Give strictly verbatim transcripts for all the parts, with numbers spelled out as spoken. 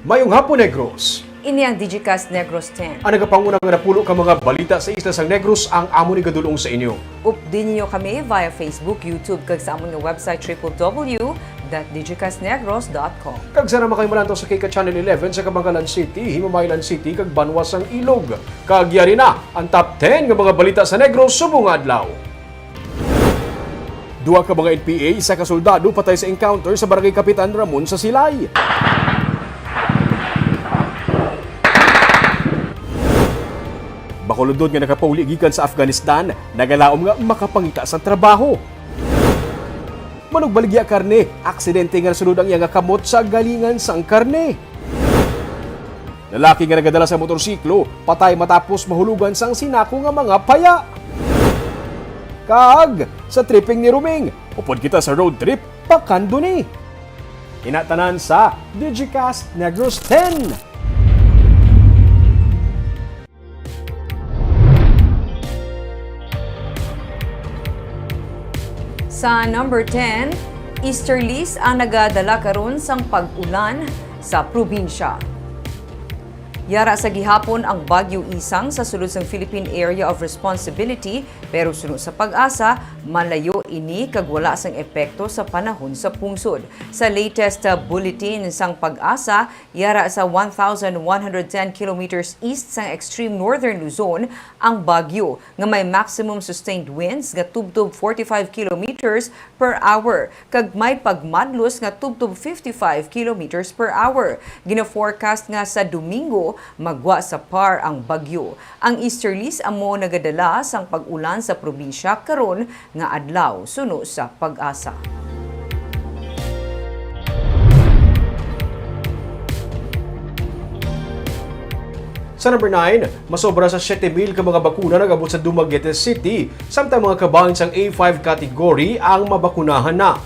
Mayong hapon, Negros. Ini ang Digicast Negros ten. Ang nagapanguna nga napulo ka mga balita sa isla sang Negros ang amon igadul-ong sa inyo. Updi ninyo kami via Facebook, YouTube, kag sa amon nga website, triple W dot digicastnegros dot com. Kag sa naman kayo malantaw sa Kika Channel eleven sa Kabangalan City, Himamaylan City, kag Banwa sang Ilog. Kag yari na ang top ten nga mga balita sa Negros subong nga adlaw. Duha ka mga N P A, isa ka soldado patay sa encounter sa Barangay Kapitan Ramon sa Silay. Bacolodon nga nakapauli gikan sa Afghanistan, nagalaom nga makapangita sang trabaho. Manugbaligya karne, aksidente nga nasulod ang iya nga kamot sa galingan sang karne. Lalaki nga nagadala sa motorsiklo, patay matapos mahulugan sang sinako nga mga paya. Kag sa tripping ni Ruming, upod kita sa road trip pa Candoni. Ina tanan sa Digicast Negros ten. Sa number ten, easterlies ang nagadala karon sang pag-ulan sa probinsya. Yara sa gihapon ang Bagyo Isang sa sulod sang Philippine Area of Responsibility, pero suno sa PAGASA, malayo ini kag wala sang epekto sa panahon sa pungsod. Sa latest, uh, bulletin sang PAGASA, yara sa one thousand one hundred ten kilometers east sang extreme northern Luzon ang bagyo, nga may maximum sustained winds nga tubtob forty-five kilometers per hour kag may pagmadlos nga tubtob fifty-five kilometers per hour. Gina-forecast nga sa Domingo, magwa sa par ang bagyo. Ang easterlies amo nagadala sang pag-ulan sa probinsya karon nga adlaw, suno sa PAGASA. Sa number nine, masobra sa siyete mil ka mga bakuna nag-abot sa Dumaguete City, samtang mga kabahin sang A five category ang mabakunahan na.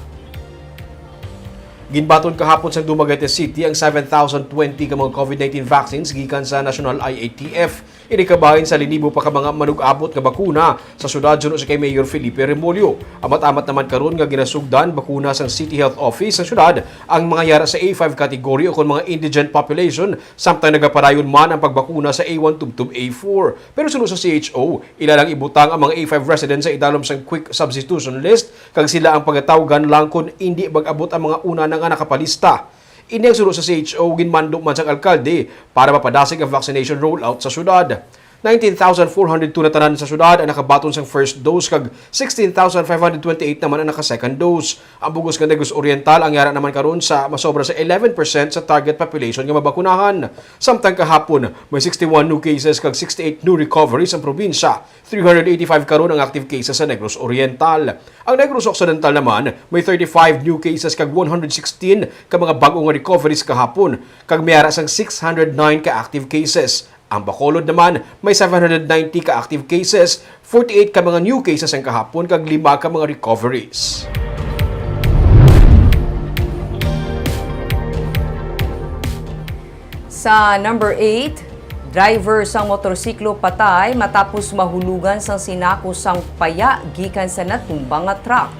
Ginbaton kahapon sa Dumaguete City ang seven thousand twenty ka mga COVID nineteen vaccines gikan sa National I A T F. Ini kabahin sa linibo pa ka mga manug-abot nga bakuna sa syudad suno sa kay Mayor Felipe Remollo. Amat-amat naman karon nga ginasugdan bakuna sang City Health Office sa syudad ang mga yara sa A five category o kon mga indigent population, samtang nagapadayon man ang pagbakuna sa A one tubtob A four. Pero suno sa C H O, ila lang ibutang ang mga A five residents sa idalom sang quick substitution list kag sila ang pagatawgan lang kon indi mag-abot ang mga una na nga nakapalista. Ini ang suno sa C H O, ginmando man sang alkalde para mapadasig ang vaccination rollout sa syudad. Nineteen thousand four hundred two na tanan sa syudad ang nakabaton sang first dose kag sixteen thousand five hundred twenty-eight naman ang naka-second dose. Ang bug-os nga Negros Oriental ang yara naman karon sa masobra sa eleven percent sa target population nga mabakunahan. Samtang kahapon, may sixty-one new cases kag sixty-eight new recoveries ang probinsya. Three hundred eighty-five karon ang active cases sa Negros Oriental. Ang Negros Occidental naman may thirty-five new cases kag one hundred sixteen ka mga bag-o nga recoveries kahapon, kag may ara sang six hundred nine ka active cases. Ang Bacolod naman may seven hundred ninety ka active cases, forty-eight ka mga new cases ang kahapon, kag lima ka mga recoveries. Sa number eight, driver sang motorsiklo patay matapos mahulugan sang sinako sang paya gikan sa natumba nga truck.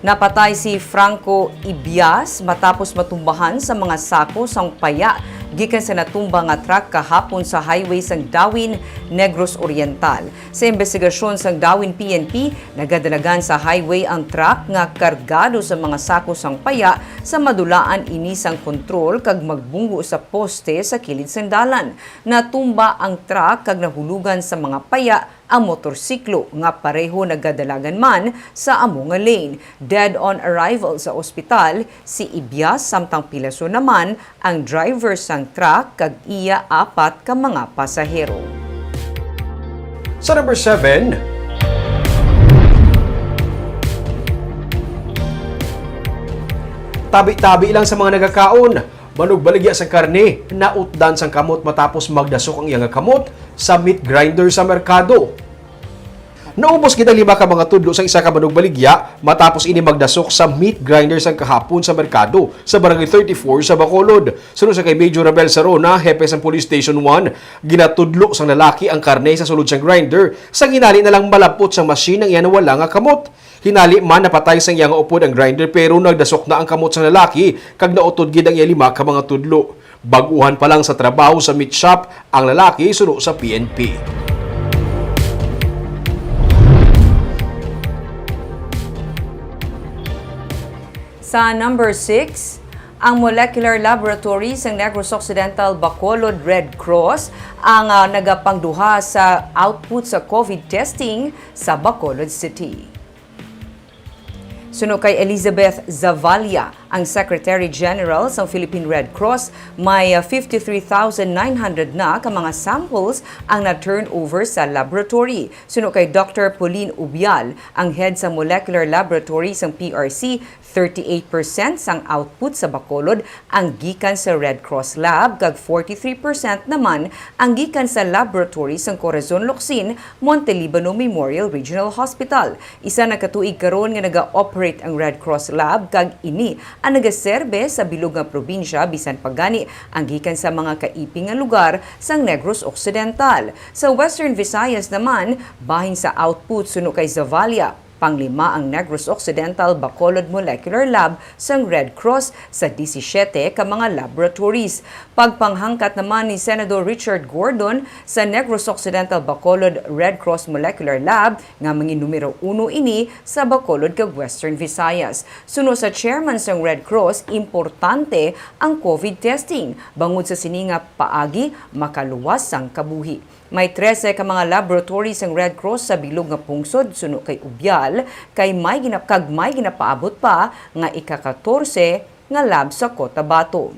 Napatay si Franco Ibias matapos matumbahan sa mga sako sang paya gikan sa natumba nga truck kahapon sa highway sang Dawin, Negros Oriental. Sa imbestigasyon sang Dawin P N P, nagadalagan sa highway ang truck nga kargado sa mga sako sang paya sa madulaan ini sang kontrol kag magbunggo sa poste sa kilid sang dalan. Natumba ang truck kag nahulugan sa mga paya ang motorsiklo nga pareho nagadalagan man sa amo nga lane. Dead on arrival sa ospital si Ibias, samtang pilason naman ang driver sang truck kag iya apat ka mga pasahero. Sa number seven, tabi-tabi lang sa mga nagakaon. Manugbaligya sang karne, nautdan sang kamot matapos magdasok ang iya nga kamot sa meat grinder sa merkado. Naubos gid ang lima ka mga tudlo sang isa ka manugbaligya matapos ini magdasok sa meat grinder sang kahapon sa merkado sa Barangay thirty-four sa Bacolod. Suno sa kay Major Rabel Sarona, hepe sang Police Station one, ginatudlo sang lalaki ang karne sa sulod sang grinder, sang hinali na lang malapot sang machine ang iya nawala nga kamot. Hinali man, napatay sang iya nga upod ang grinder, pero nagdasok na ang kamot sang lalaki kag nautod gid ang iya lima ka mga tudlo. Baguhan pa lang sa trabaho sa meat shop ang lalaki suno sa P N P. Sa number six, ang Molecular Laboratory sang Negros Occidental Bacolod Red Cross ang, ah, nagapangduha sa output sa COVID testing sa Bacolod City. Suno kay Elizabeth Zavalia, ang Secretary General sang Philippine Red Cross, may, ah, fifty-three thousand nine hundred na ka mga samples ang na-turnover sa laboratory. Suno kay Doctor Pauline Ubial, ang head sa Molecular Laboratory sang P R C, thirty-eight percent sang output sa Bacolod ang gikan sa Red Cross Lab, kag forty-three percent naman ang gikan sa laboratory sang Corazon Locsin, Montelibano Memorial Regional Hospital. Isa na ka tuig karon nga naga-operate ang Red Cross Lab, kag ini ang nagaserbe sa bilog nga probinsya, bisan pa gani ang gikan sa mga kaiping nga lugar sang Negros Occidental. Sa Western Visayas naman, bahin sa output suno kay Zavalia, panglima ang Negros Occidental Bacolod Molecular Lab sang Red Cross sa disisiete ka mga laboratories. Pagpanghangkat naman ni Senador Richard Gordon sa Negros Occidental Bacolod Red Cross Molecular Lab nga manginumero uno ini sa Bacolod kag Western Visayas. Suno sa chairman sang Red Cross, importante ang COVID testing bangod sa sini nga paagi makaluwas sang kabuhi. May trese ka mga laboratory sang Red Cross sa bilog nga pungsod, suno kay Ubial, kay may ginap-, kag may ginapaabot pa nga ika-katorse nga lab sa Cotabato.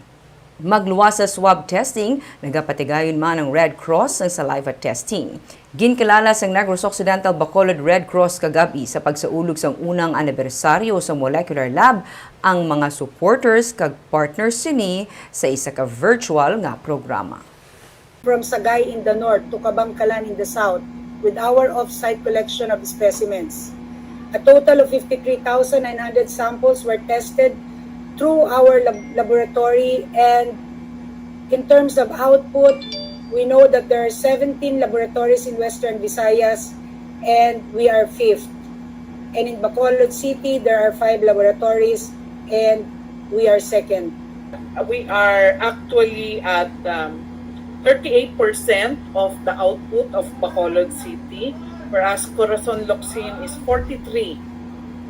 Magluwas sa swab testing, nagapatigayon man ang Red Cross sang saliva testing. Ginkilala sang Negros Occidental Bacolod Red Cross kagab-i sa pagsaulog sang unang anibersaryo sa Molecular Lab ang mga supporters kag partners sini sa isa ka virtual nga programa. From Sagay in the north to Kabangkalan in the south with our off-site collection of specimens. A total of fifty-three thousand nine hundred samples were tested through our lab- laboratory, and in terms of output, we know that there are seventeen laboratories in Western Visayas and we are fifth. And in Bacolod City, there are five laboratories and we are second. We are actually at um, thirty-eight percent of the output of Bacolod City, whereas Corazon Locsin is forty-three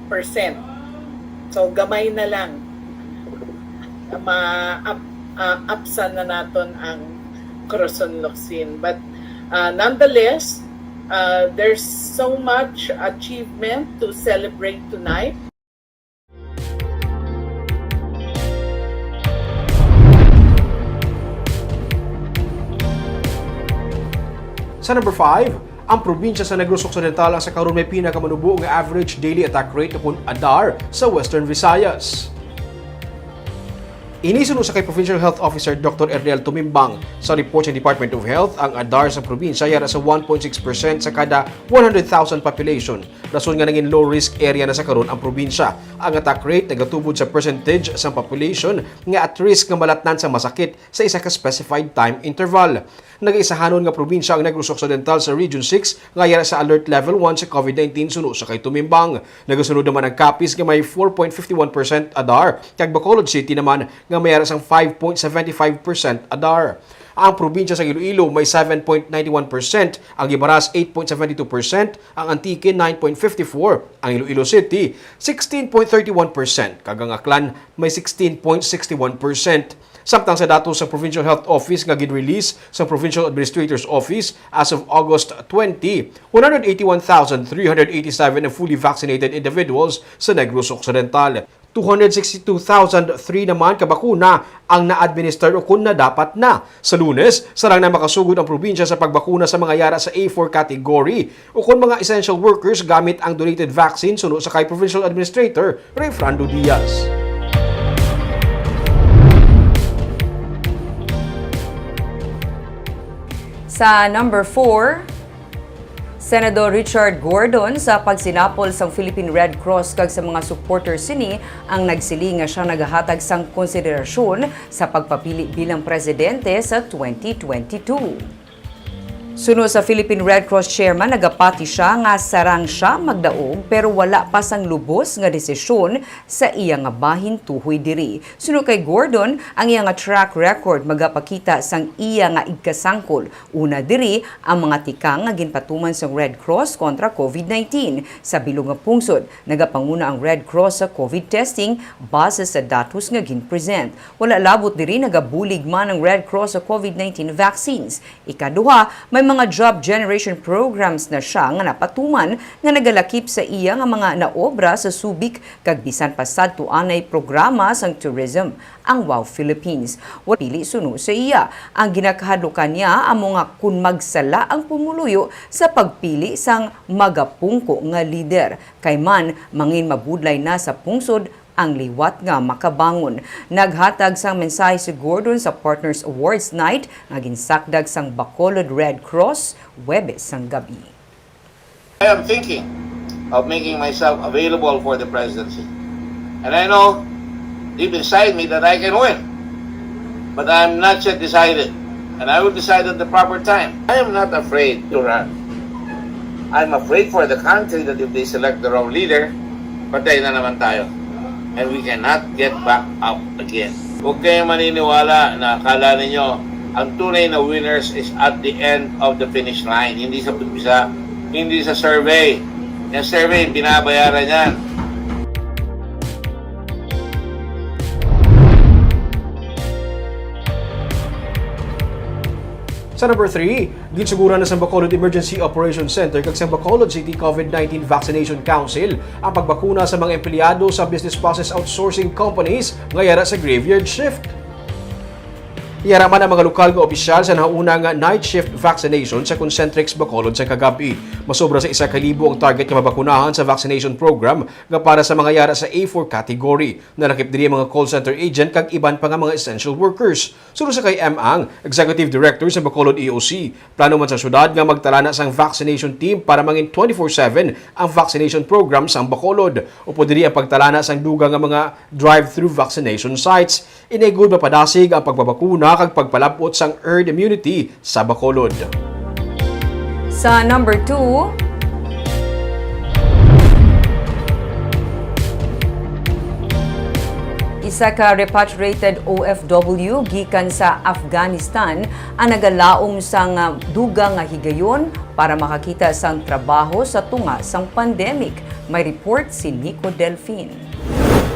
percent. So gamay na lang. Ma-up, uh, upsan na naton ang Corazon Locsin. But uh, nonetheless, uh, there's so much achievement to celebrate tonight. Sa number five, ang probinsya sa Negros Occidental ang sa karon may pinakamanubo nga average daily attack rate o kun ADAR sa Western Visayas. Ini suno sa kay Provincial Health Officer Doctor Erniel Tumimbang. Sa report sa Department of Health, ang ADAR sa probinsya yara sa one point six percent sa kada one hundred thousand population. Rason nga nangin low risk area na sa karon ang probinsya. Ang attack rate nagatubod sa percentage sang population nga at risk nga malatnan sa masakit sa isa ka specified time interval. Nagaisahanon nga probinsya ang Negros Occidental sa Region six nga yara sa Alert Level one sa COVID nineteen suno sa kay Tumimbang. Nagasunod naman ang Capiz nga may four point fifty one percent ADAR, kag Bacolod City naman nga may yara sang five point seventy five percent ADAR. Ang probinsya sa Iloilo may seven point ninety one percent, ang Guimaras eight point seventy two percent, ang Antique nine point fifty four, ang Iloilo City sixteen point thirty one percent, kag ang Aklan may sixteen point sixty one percent. Samtang sa datos sa Provincial Health Office nga gin-release sa Provincial Administrator's Office, as of August twenty, one hundred eighty-one thousand three hundred eighty-seven ang fully vaccinated individuals sa Negros Occidental. Two hundred sixty-two thousand three naman ka bakuna ang na-administer o kun nadapat na. Sa Lunes, sarang na makasugod ang probinsya sa pagbakuna sa mga yara sa A four category ukon mga essential workers gamit ang donated vaccine suno sa kay Provincial Administrator Rayfrando Diaz. Sa number four, Senador Richard Gordon sa pagsinapol sang Philippine Red Cross kag sa mga supporters sini ang nagsiling nga siya nagahatag sang konsiderasyon sa pagpapili bilang presidente sa twenty twenty-two. Suno sa Philippine Red Cross chairman, nagapati sia nga sarang sia magdaog pero wala pa sang lubos nga desisyon sa iya nga bahin tuhoy diri. Suno kay Gordon, ang iya nga track record magapakita sang iya nga igkasangkol. Una diri ang mga tikang nga ginpatuman sang Red Cross kontra covid nineteen sa bilog nga pungsod. Nagapanguna ang Red Cross sa covid testing base sa datos nga gin-present. Wala labot diri nagabulig man ang Red Cross sa covid nineteen vaccines. Ikaduha, may mga job generation programs na sia nga napatuman nga nagalakip sa iya nga mga naobra sa Subic kag bisan pa sadto anay programa sang tourism, ang Wow Philippines. Wala pili suno sa iya. Ang ginakahadlukan niya amo nga kun magsala ang pumuluyo sa pagpili sang magapungko nga lider, kay man mangin mabudlay na sa pungsod ang liwat nga makabangon. Naghatag sang mensahe si Gordon sa Partners Awards Night nga ginsakdag sang Bacolod Red Cross Huwebes sang gabi. I am thinking of making myself available for the presidency. And I know deep inside me that I can win. But I am not yet decided. And I will decide at the proper time. I am not afraid to run. I'm afraid for the country that if they select the wrong leader, patay na naman tayo. And we cannot get back up again. Huwag kayong maniniwala na akala ninyo ang tunay na winners is at the end of the finish line. Hindi sa umpisa, hindi sa survey. Yung survey, binabayaran yan. Sa number three, ginsuguran na sa Bacolod Emergency Operation Center kag sa Bacolod City COVID nineteen Vaccination Council ang pagbakuna sa mga empleyado sa business process outsourcing companies nga yara sa graveyard shift. Yara man ang mga lokal nga opisyal sa nahauna nga night shift vaccination sa Concentrix Bacolod sa kagab-i. Masobra sa isa ka libo ang target nga mabakunahan sa vaccination program nga para sa mga yara sa A four category. Nalakip diri ang mga call center agent kag iban pa nga mga essential workers. Suno sa kay M. Ang, Executive Director sa Bacolod E O C, plano man sa syudad nga magtalana sang vaccination team para mangin twenty-four seven ang vaccination program sang Bacolod. Upod diri ang pagtalana sang dugang nga mga drive-through vaccination sites. Ini gud mapadasig ang pagbabakuna kag pagpalab-ot sang herd immunity sa Bacolod. Sa number two, isa ka repatriated O F W gikan sa Afghanistan ang nagalaom sang dugang nga higayon para makakita sang trabaho sa tunga sang pandemic. May report si Nico Delfin.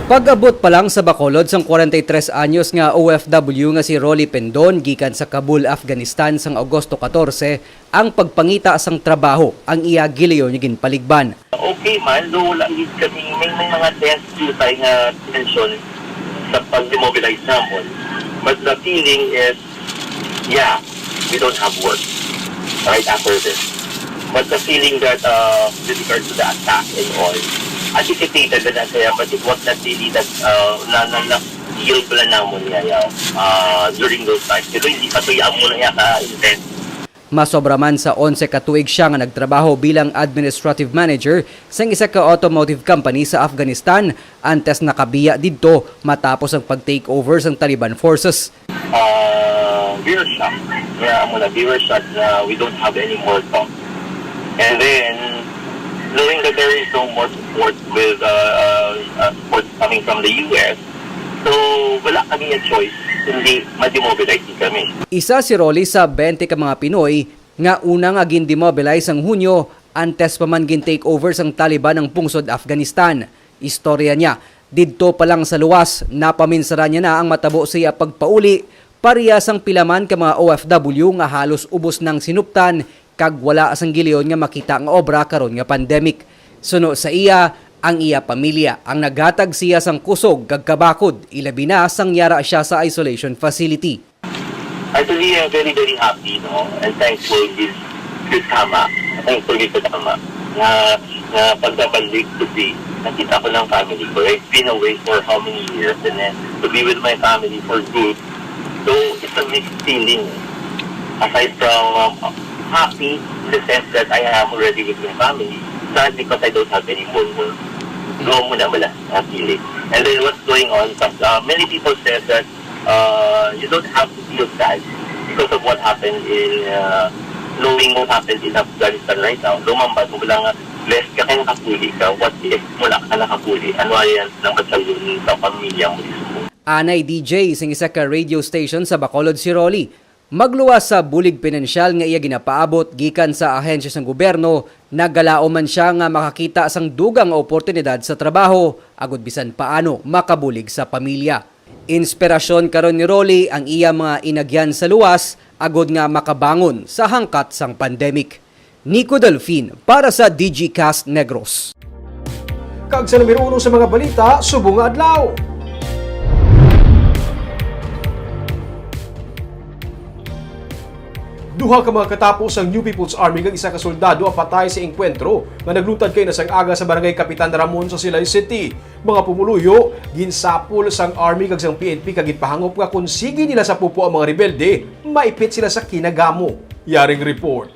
Pag-abot pa lang sa Bacolod sang kwarenta y tres anyos nga O F W nga si Rolly Pendon gikan sa Kabul, Afghanistan sang Agosto katorse, ang pagpangita sang trabaho ang iya gilayon nga ginpaligban. Okay man, though wala gid kami, may, may mga test gyud tayo nga tension sa pag-demobilize namon. But the feeling is, yeah, we don't have work right after this. But the feeling that, uh, with regards to the attack and all, anticipated na na siya, but it was not really that, uh, na, na, na feel pala namon niya, yeah, uh, during those times. Pero hindi pa to yung muna niya ka-intense. Masobra man sa onse ka tuig siya nga nagtrabaho bilang administrative manager sang isa ka automotive company sa Afghanistan, antes nakabiya didto matapos ang pag-takeover sang Taliban forces. Uh, we were shocked. Yeah, amo na, we were shocked na we don't have any more talk. And then, knowing that there is no more support with, uh, uh, uh, support coming from the U S, so wala kami nga choice kundi ma-demobilize kami. Isa si Rolly sa bente ka mga Pinoy nga una nga gin-demobilize sang Hunyo, antes pa man gin-take over sang Taliban ang pungsod Afghanistan. Istorya niya, didto pa lang sa luwas, napaminsaran niya na ang matabo sa iya pagpauli, pareha sang pila man ka mga O F W nga halos ubos nang sinuptan kag wala sang gilayon nga makita nga obra karon nga pandemic. Suno sa iya, ang iya pamilya ang naghatag siya sang kusog kag kabakod, ilabi na sang yara siya sa isolation facility. Actually, I'm very, very happy, no, and thankful with, with Tama. Thankful with Tama na, na pagkabalik today, nakita ko ng family ko. I've been away for how many years, and then to be with my family for good. So, it's a mixed feeling. Aside from, um, happy in the sense that I am already with my family, sad because I don't have any more work. Doon muna wala ang feeling. And then what's going on, uh, many people said that uh, you don't have to feel sad because of what happened in, uh, Knowing what happened in Afghanistan right now, lumambad mo lang nga, blessed ka kay nakapuli ka. What if wala ka nakapuli? Ano yan ang masayon sa pamilya mo mismo? Anay D J sing isa ka radio station sa Bacolod si Rolly. Magluwas sa bulig pinansyal nga iya ginapaabot gikan sa ahensya sang gobyerno, nagalaom man sia nga makakita sang dugang nga oportunidad sa trabaho agud bisan paano makabulig sa pamilya. Inspirasyon karon ni Rolly ang iya mga inagyan sa luwas agud nga makabangon sa hangkat sang pandemic. Nico Delfin para sa D G Cast Negros. Kag sa numero uno sa mga balita subong nga adlaw. Duha ka mga katapo sang New People's Army kag isa ka soldado ang patay sa engkwentro nga nagluntad kaina sang aga sa Barangay Kapitan Ramon sa Silay City. Mga pumuluyo, ginsapol sang Army kag sang P N P kag ginpahangop nga kon sige nila sapupo ang mga rebelde, maipit sila sa kinagamo. Yaring report.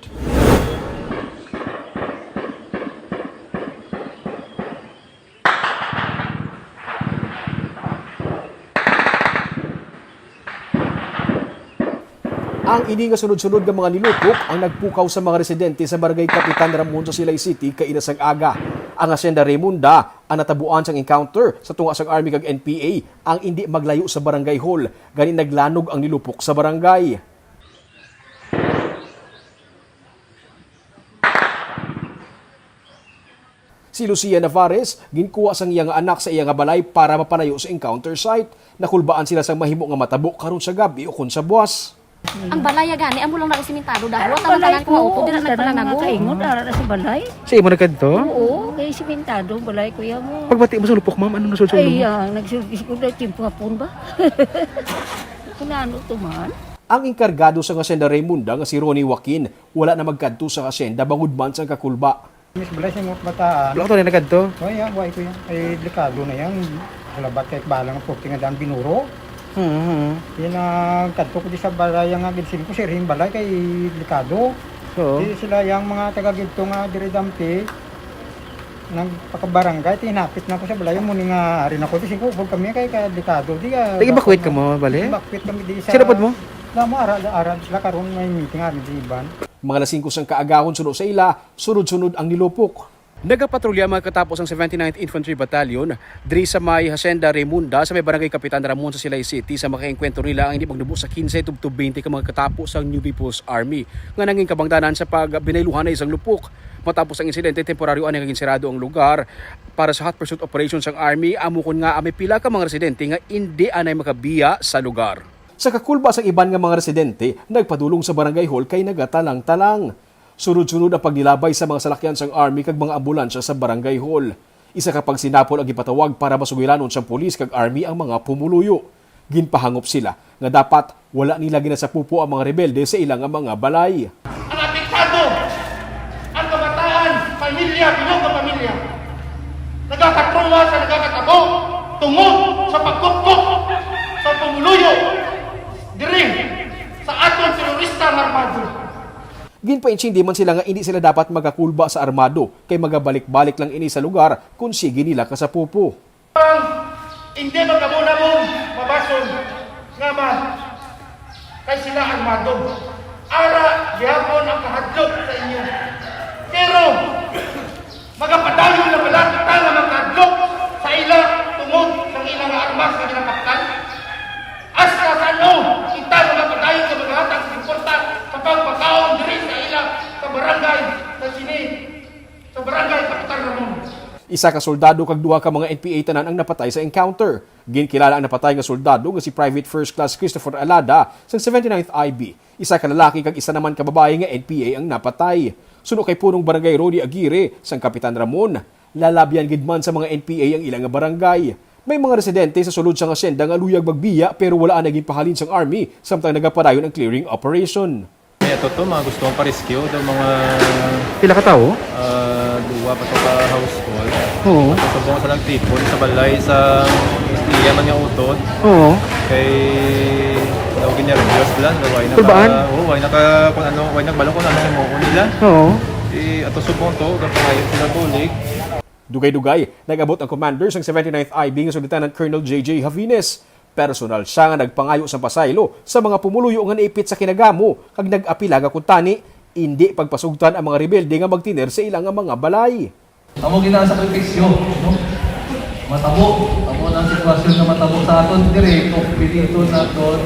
Ang ini nga sunod-sunod nga mga nilupok ang nagpukaw sa mga residente sa Barangay Kapitan Ramon sa Silay City kaina sang aga. Ang Hacienda Raymonda ang natabuan sang encounter sa tunga sang Army kag N P A ang indi maglayo sa Barangay Hall, gani naglanog ang nilupok sa barangay. Si Lucia Navarez ginkuha sang iya nga anak sa iya nga balay para mapalayo sa encounter site. Nakulbaan sila sang mahimo nga matabo karon sa gab-i ukon sa buwas. Ang balay gani, amo lang na simentado dahil ang tanan ko, uto, dira nagpalanago. Kaingon, ara na sa balay. Sa imo na kadto? Oo, kay simentado balay, kuya mo. Pagbati mo sa lupok, ma'am, ano nasulsol mo? Ay, ah, nagsulsol ko na, tiempo hapon ba? Kung ano to man? Ang enkargado sa Hacienda Raymonda nga si Ronnie Joaquin, wala na magkadto sa hacienda bangod man sang kakulba. Miss Blessing of Bataan. Wala ka to na nagkadto? Oh, yeah, why ko yan? Eh, delikado na yan. Halabat kay bahala nga puti nga daan binuro. Hmm. Yan ang kadto ko di sa balay nga ginsin ko, sir, yung balay kay delikado. Oo. Di sila yung mga taga gidto nga diri dampi, nagpakabarangay, tinapit na ko sa balay, mo ni nga rin ako, di singko, upod kami kay delikado. Di ka, nag-evacuate ka mo, bali? Evacuate kami di sa... Sino pod mo? Damo, ara, ara sila karon may meeting, ara di iban. Mga alas singko sang kaagahon suno sa ila, sunod-sunod ang nilupok. Nagapatrolya ang mga katapo sang seventy-ninth Infantry Battalion diri sa may Hacienda Raymonda sa may Barangay Kapitan Ramon sa Silay City sa makaengkwentro nila ang hindi magnubo sa kinse tubtob twenty ka mga katapo sang New People's Army nga nangin kabangdanan sa pagbinayluhan na isang lupok. Matapos ang insidente, temporaryo ani nga ginsirado ang lugar para sa hot pursuit operation sang Army, amo kon nga may pila ka mga residente nga indi anay makabiya sa lugar. Sa kakulba sang iban nga mga residente, nagpadulong sa barangay hall kay nagatalang-talang. Sunod-sunod ang pagnilabay sa mga salakyan sang Army kag mga ambulansya sa barangay hall. Isa ka pagsinapol ang gipatawag para masugilanon sang pulis kag Army ang mga pumuluyo. Ginpahangop sila nga dapat wala nila ginasapupo ang mga rebelde sa ila nga mga balay. Ang apektado, ang kabataan, pamilya, bilog nga pamilya, nagakatrauma sa nagakatabo tungod sa pagkupkop sa pumuluyo diri sa aton terorista nga armado. Ginpaintindi man sila nga indi sila dapat magakulba sa armado, kay magabalik-balik lang ini sa lugar kon sige nila kasapupo. Hindi magkabunabon mabason nga ma-, kay sila armado. Ara gihapon ang kahadlok sa inyo. Pero magapadayon na bala kita nga magkahadlok sa ila tungod sa ila nga armas nga ginakaptan? Hasta sa ano kita magapadayon sa maghatag suporta sa pagpakaon diri sa ila sa barangay sa sini, sa barangay Kapitan Ramon? Isa ka soldado kag duha ka mga N P A tanan ang napatay sa encounter. Ginkilala ang napatay nga soldado nga si Private First Class Christopher Alada sang seventy-ninth I B. Isa ka lalaki kag isa naman ka babayi nga N P A ang napatay. Suno kay Punong Barangay Rody Aguirre sang Kapitan Ramon, lalabyan gid man sa mga N P A ang ila nga barangay. May mga residente sa sulod sang hacienda nga luyag magbiya pero wala anay ginpahalin sang Army samtang nagapadayon ang clearing operation. May ato to, mga gusto mong pa-rescue, daw mga, pila ka tawo? Ah, duwa pa to ka household. Oo. Tapos subong sa nagtipon sa balay sa iya man nga utod. Oo. Kay daw ginervyos lang, daw why naka-, Kulbaan? Oo, why naka-, kung ano, why nagbalo kung ano ang himuon nila. Oo. Di ato subong to, gapangayo sila bulig. Dugay-dugay, nag-abot ang commander sang seventy-ninth I B nga si Lieutenant Colonel J J Javines. Personal sia nga nagpangayo sang pasaylo sa mga pumuluyo nga naipit sa kinagamo kag nag-apila nga kuntani indi pagpasugtan ang mga rebelde nga magtener sa ila nga mga balay. Amo gina ang sakripisyo, no? Matabo, amo na ang sitwasyon nga matabo sa aton diri, kung piliton naton,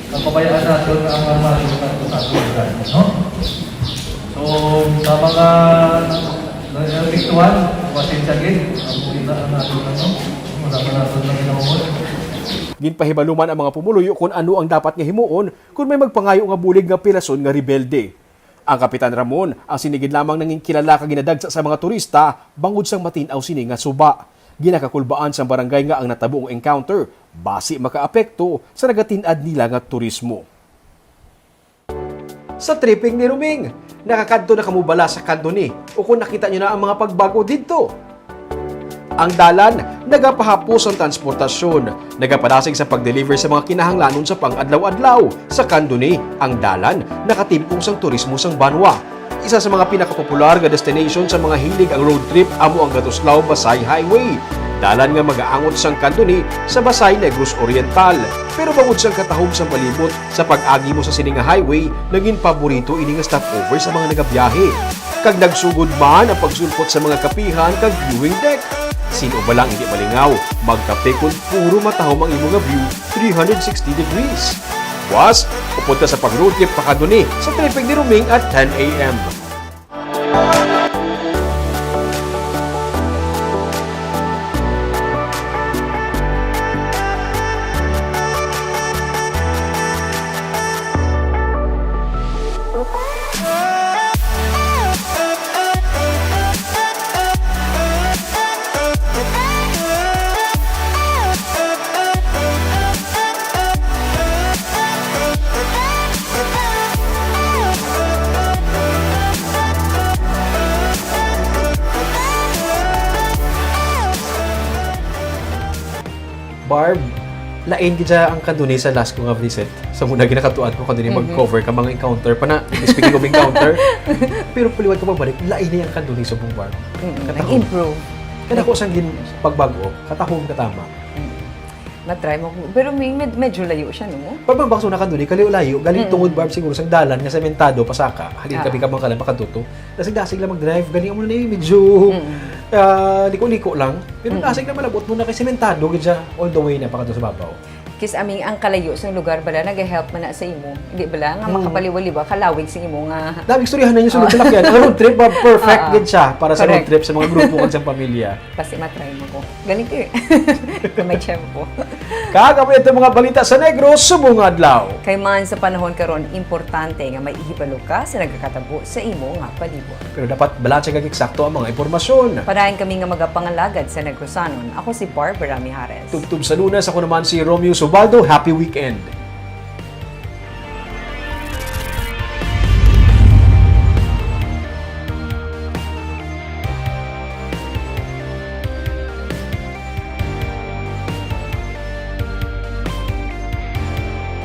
kapabayaan naton nga ang armado sa aton, sa aton lugar, no? So, sa mga naepektuhan, pasensya gid, amo gina ang aton, ano, wala pa naton na ginaumot. Ginpahibaluman ang mga pumuluyo kung ano ang dapat nga himuon kung may magpangayo nga bulig nga pilason nga rebelde. Ang Kapitan Ramon, ang sini gid lamang nangin kilala kag ginadagsa sa mga turista bangod sang matin-aw sini nga suba. Ginakakulbaan sang barangay nga ang natabong encounter basi makaapekto sa nagatin-ad nila nga turismo. Sa tripping ni Ruming, nakakadto na kamo bala sa Candoni, o kung nakita nyo na ang mga pagbago didto? Ang dalan nagapahapos ang transportasyon, nagapadasig sa pag-deliver sa mga kinahanglanon sa pang-adlaw-adlaw. Sa Candoni, ang dalan nakatimpong sang turismo sang banwa. Isa sa mga pinakapopular nga destination sa mga hilig ang road trip amo ang Gatuslao-Basay Highway, dalan nga magaangot sang Candoni sa Basay, Negros Oriental. Pero bangod sang katahom sang palibot, sa pag-agi mo sa sini nga highway, naging paborito ini nga stopover sa mga nagabiyahe. Kag nagsugod man ang pagsulpot sa mga kapihan kag viewing deck. Sino ba lang hindi malingaw magkape kon puro matahom ang imo nga view three hundred sixty degrees? Buwas, upod ka sa pag-road trip pa Candoni sa tripping ni Ruming at ten a.m. Barb, lain gid siya ang Candoni sa last ko nga visit. Sa muna ginakatuan ko Candoni, Mhm. mag-cover ka mga encounter pa na. Speaking of encounter, pero paliwat ko pagbalik, lain niya ang Candoni subong, Barb. Mm, Katahom. nag-improve. Kada ko sang gin pagbag-o, katahom katama. Mm. Matry mo. Pero may med-, medyo layo siya, no? Pag mabakso na Candoni, kalayo-layo, galing Mm. tungod, Barb, siguro sang dalan nga sementado, pasaka. Halin Ah. kami ka mga kalan, pakatuto. Dasig-dasig lang mag-drive, gani mo na eh, medyo, Mm. ah, liko-liko lang. Pero Mm. dasig na malabot mo na kay sementado gid siya all the way na pakadto sa babaw. Kis aming ang kalayo sa lugar bala nag-help man na sa imo. Di bala nga Mm. makapaliwaliwa, kalawig sa imo nga Dami istoryahan na niyo sa Oh. Luglac yan. Ang road trip, ba, perfect Oo. gid siya para sa road Correct. trip sa mga grupo kag sa pamilya. Kasi matry mo ko. Ganito eh. Kung may tiyempo. Kag amo ito mga balita sa Negros subong adlaw. Kay man sa panahon karon, importante nga may ihibalo ka sa nagakatabo sa imo nga palibot. Pero dapat balanse kag eksakto ang mga impormasyon. Padayon kami nga magapangalagad sa Negrosanon. Ako si Barbara Mijares. Tubtob sa Lunes, ako naman si Romeo Subaldo. Happy weekend.